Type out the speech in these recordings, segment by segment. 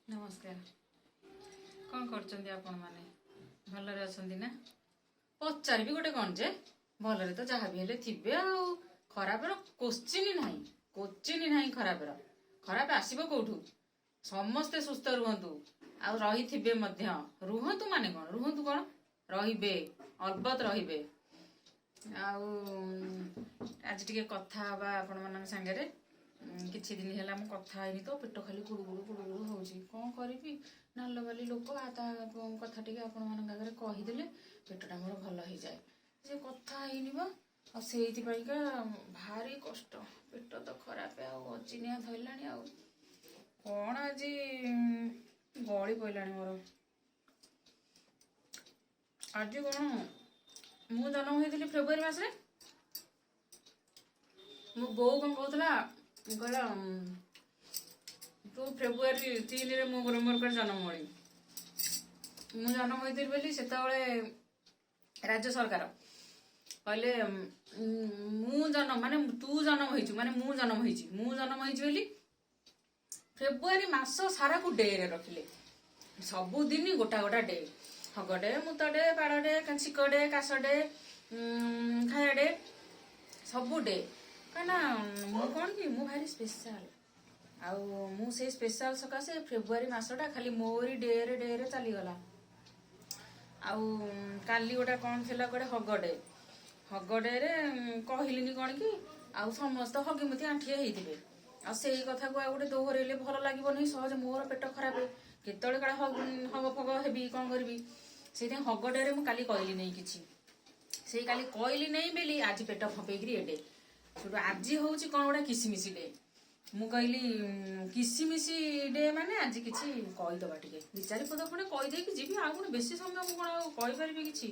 ନମସ୍କାର। କ'ଣ କରୁଛନ୍ତି ଆପଣମାନେ? ଭଲରେ ଅଛନ୍ତି ନା? ପଚାରିବି ଗୋଟେ କ'ଣ ଯେ, ଭଲରେ ତ ଯାହା ବି ହେଲେ ଥିବେ। ଆଉ ଖରାପର କୋଶ୍ଚିନ୍ ନାହିଁ, କୋଶ୍ଚିନ୍ ନାହିଁ ଖରାପର। ଖରାପ ଆସିବ କୋଉଠୁ? ସମସ୍ତେ ସୁସ୍ଥ ରୁହନ୍ତୁ ଆଉ ରହିଥିବେ ମଧ୍ୟ। ରୁହନ୍ତୁ ମାନେ କ'ଣ? ରୁହନ୍ତୁ କ'ଣ? ରହିବେ, ଅଲବତ ରହିବେ। ଆଉ ଆଜି ଟିକେ କଥା ହବା ଆପଣମାନଙ୍କ ସାଙ୍ଗରେ। କିଛି ଦିନ ହେଲା ମୁଁ କଥା ହେଇନି ତ ପେଟ ଖାଲି ଗୁଡୁ ଗୁଡୁ ଗୁଡୁ ଗୁଡୁ ହଉଛି। କ'ଣ କରିବି? ନାଲବାଲି ଲୋକ, ଆ ତା କଥା ଟିକେ ଆପଣମାନଙ୍କ ଆଗରେ କହିଦେଲେ ପେଟଟା ମୋର ଭଲ ହେଇଯାଏ। ସେ କଥା ହେଇନି ବା, ଆଉ ସେଇଥିପାଇଁକା ଭାରି କଷ୍ଟ। ପେଟ ତ ଖରାପ ଆଉ ଅଜିନିଆ ଧରିଲାଣି। ଆଉ କ'ଣ ଆଜି ଗଳି ପଇଲାଣି ମୋର। ଆଜି କ'ଣ, ମୁଁ ଜନ୍ମ ହେଇଥିଲି ଫେବୃଆରୀ ମାସରେ। ମୋ ବୋଉ କ'ଣ କହୁଥିଲା, କହିଲା, ତୁ ଫେବୃଆରୀ 3ରେ ମୁଁ ମୋର କୁଆଡ଼େ ଜନ୍ମ ହେଲି। ମୁଁ ଜନ୍ମ ହୋଇଥିଲି ବୋଲି ସେତେବେଳେ ରାଜ୍ୟ ସରକାର କହିଲେ, ମୁଁ ଜନ୍ମ ମାନେ ତୁ ଜନ୍ମ ହେଇଛୁ ମାନେ ମୁଁ ଜନ୍ମ ହେଇଛି, ମୁଁ ଜନ୍ମ ହେଇଛି ବୋଲି ଫେବୃଆରୀ ମାସ ସାରାକୁ ଡେରେ ରଖିଲେ। ସବୁଦିନ ଗୋଟା ଗୋଟା ଡେ, ହଗ ଡେ, ମୁତ ଡେ, ପାଡ଼ ଡେ, ଛିଙ୍କ ଡେ, କାଶ ଡେ, ଖାଇବା ଡେ, ସବୁ ଡେ। କାହିଁକିନା ମୁଁ କ'ଣ କି, ମୁଁ ଭାରି ସ୍ପେଶାଲ। ଆଉ ମୁଁ ସେଇ ସ୍ପେଶାଲ ସକାଶେ ଫେବୃଆରୀ ମାସଟା ଖାଲି ମୋରି ଡେରେ ଡେରେ ଚାଲିଗଲା। ଆଉ କାଲି ଗୋଟେ କ'ଣ ଥିଲା ଗୋଟେ ହଗ ଡେ। ହଗ ଡେରେ କହିଲିନି କ'ଣ କି, ଆଉ ସମସ୍ତେ ହଗି ମୁତି ଆଣ୍ଠିଏ ହେଇଥିବେ। ଆଉ ସେଇ କଥାକୁ ଆଉ ଗୋଟେ ଦୋହରେଇଲେ ଭଲ ଲାଗିବନି ସହଜ। ମୋର ପେଟ ଖରାପ, କେତେବେଳେ କାଳେ ହଗ ଫଗ ହେବି, କ'ଣ କରିବି? ସେଇଥିପାଇଁ ହଗ ଡେରେ ମୁଁ କାଲି କହିଲି ନେଇ କିଛି। ସେଇ କାଲି କହିଲି ନେଇ ବୋଲି ଆଜି ପେଟ ଫପେଇକିରି ଏଡେ। ସେଠୁ ଆଜି ହଉଛି କ'ଣ ଗୋଟେ କିସିମିସି ଡେ। ମୁଁ କହିଲି, କିସିମିସି ଡେ ମାନେ ଆଜି କିଛି କହିଦବା ଟିକେ, ଦି ଚାରି ପଦ ପୁଣି କହିଦେଇକି ଯିବି। ଆଉ ପୁଣି ବେଶୀ ସମୟ ମୁଁ କ'ଣ ଆଉ କହିପାରିବି କିଛି?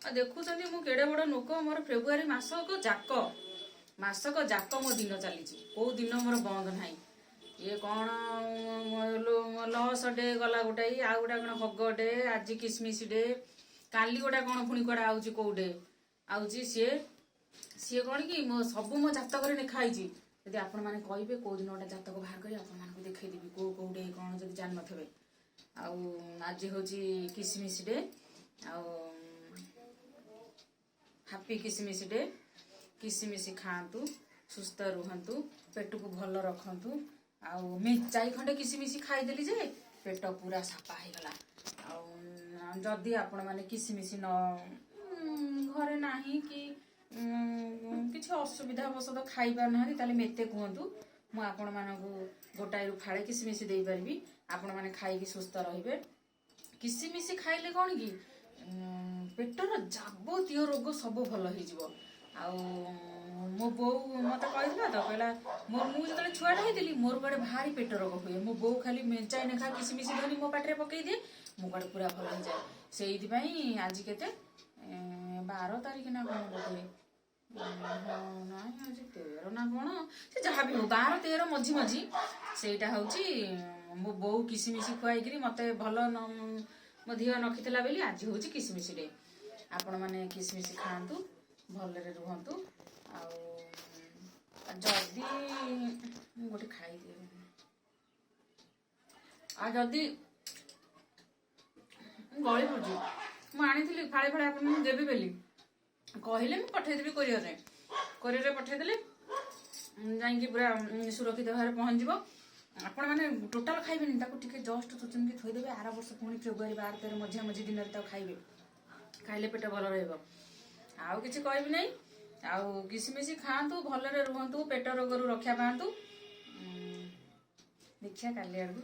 ଆଉ ଦେଖୁଛନ୍ତି ମୁଁ କେଡେ ବଡ ଲୋକ। ମୋର ଫେବୃଆରୀ ମାସକ ଯାକ, ମାସକ ଯାକ ମୋ ଦିନ ଚାଲିଛି, କୋଉ ଦିନ ମୋର ବନ୍ଦ ନାହିଁ। ଇଏ କ'ଣ ଲସ୍ ଡେ ଗଲା ଗୋଟାଇ, ଆଉ ଗୋଟା କ'ଣ ହଗ ଡେ, ଆଜି କିସମିସ ଡେ, କାଲି ଗୋଟା କ'ଣ ପୁଣି କୁଆଡେ ଆଉଛି, କୋଉ ଡେ ଆଉଛି। ସିଏ ସିଏ କ'ଣ କି, ମୋ ସବୁ ମୋ ଜାତକରେ ଲେଖା ହେଇଛି। ଯଦି ଆପଣମାନେ କହିବେ, କୋଉ ଦିନ ଗୋଟେ ଜାତକ ବାହାର କରି ଆପଣମାନଙ୍କୁ ଦେଖେଇଦେବି କୋଉ କୋଉ ଡେ କ'ଣ, ଯଦି ଜାଣିନଥିବେ। ଆଉ ଆଜି ହଉଛି କିସମିସ ଡେ। ଆଉ ହାପି କିସମିସ ଡେ। କିସମିସ ଖାଆନ୍ତୁ, ସୁସ୍ଥ ରୁହନ୍ତୁ, ପେଟକୁ ଭଲ ରଖନ୍ତୁ। ଆଉ ମେଞ୍ଚାଇ ଖଣ୍ଡେ କିସମିସ ଖାଇଦେଲି ଯେ ପେଟ ପୁରା ସଫା ହେଇଗଲା। ଆଉ ଯଦି ଆପଣମାନେ କିସମିସ ନ ଘରେ ନାହିଁ କି କିଛି ଅସୁବିଧା ବଶତଃ ଖାଇପାରୁନାହାନ୍ତି, ତାହେଲେ ମେତେ କୁହନ୍ତୁ, ମୁଁ ଆପଣମାନଙ୍କୁ ଗୋଟାଏରୁ ଫାଳେ କିସମିସ ଦେଇପାରିବି। ଆପଣମାନେ ଖାଇକି ସୁସ୍ଥ ରହିବେ। କିସମିସ ଖାଇଲେ କ'ଣ କି, ପେଟର ଯାବତୀୟ ରୋଗ ସବୁ ଭଲ ହେଇଯିବ। ଆଉ ମୋ ବୋଉ ମତେ କହିଥିଲା ତ, କହିଲା ମୁଁ ଯେତେବେଳେ ଛୁଆଟା ହେଇଥିଲି, ମୋର କୁଆଡେ ଭାରି ପେଟ ରୋଗ ହୁଏ। ମୋ ବୋଉ ଖାଲି ମେଞ୍ଚାଇ ନେଖା କିସମିସ ଧରି ମୋ ପାଟିରେ ପକେଇ ଦିଏ, ମୁଁ କୁଆଡେ ପୁରା ଭଲ ହେଇଯାଏ। ସେଇଥିପାଇଁ ଆଜି କେତେ, 12 ତାରିଖ ନା କଣ ବୋଧେ? ହଁ, ନାଇଁ, ଆଜି 13 ନା କଣ। ସେ ଯାହା ବି ହଉ, 12 13 ମଝି ମଝି। ସେଇଟା ହଉଛି ମୋ ବୋଉ କିସିମିସି ଖୁଆଇକିରି ମତେ ଭଲ ମୋ ଧିଅ ରଖିଥିଲା ବୋଲି ଆଜି ହଉଛି କିସମିସ ଡେ। ଆପଣମାନେ କିସମିସ ଖାଆନ୍ତୁ, ଭଲରେ ରୁହନ୍ତୁ। ଆଉ ଯଦି ମୁଁ ଗୋଟେ ଖାଇଦିଏ, ଆଉ ଯଦି ମୁଁ ଗଳି ପଡୁଛି। ମୁଁ ଆଣିଥିଲି ଫାଳେ ଫାଳେ ଆପଣଙ୍କୁ ଦେବି ବୋଲି। କହିଲେ ମୁଁ ପଠେଇଦେବି କୋରିଅରରେ। କୋରିଅରରେ ପଠେଇଦେଲେ ଯାଇକି ପୁରା ସୁରକ୍ଷିତ ଭାବରେ ପହଞ୍ଚିବ। ଆପଣମାନେ ଟୋଟାଲ ଖାଇବେନି ତାକୁ, ଟିକେ ଜଷ୍ଟ ଚୁଚୁମିକି ଥୋଇଦେବେ। ଆର ବର୍ଷ ପୁଣି ଫେବୃଆରୀ 12 13 ମଝିଆ ମଝି ଦିନରେ ତାକୁ ଖାଇବେ। ଖାଇଲେ ପେଟ ଭଲ ରହିବ। ଆଉ କିଛି କହିବି ନାହିଁ। ଆଉ କିସମିସ ଖାଆନ୍ତୁ, ଭଲରେ ରୁହନ୍ତୁ, ପେଟ ରୋଗରୁ ରକ୍ଷା ପାଆନ୍ତୁ। ଦେଖିବା କାଲି ଆଡ଼କୁ।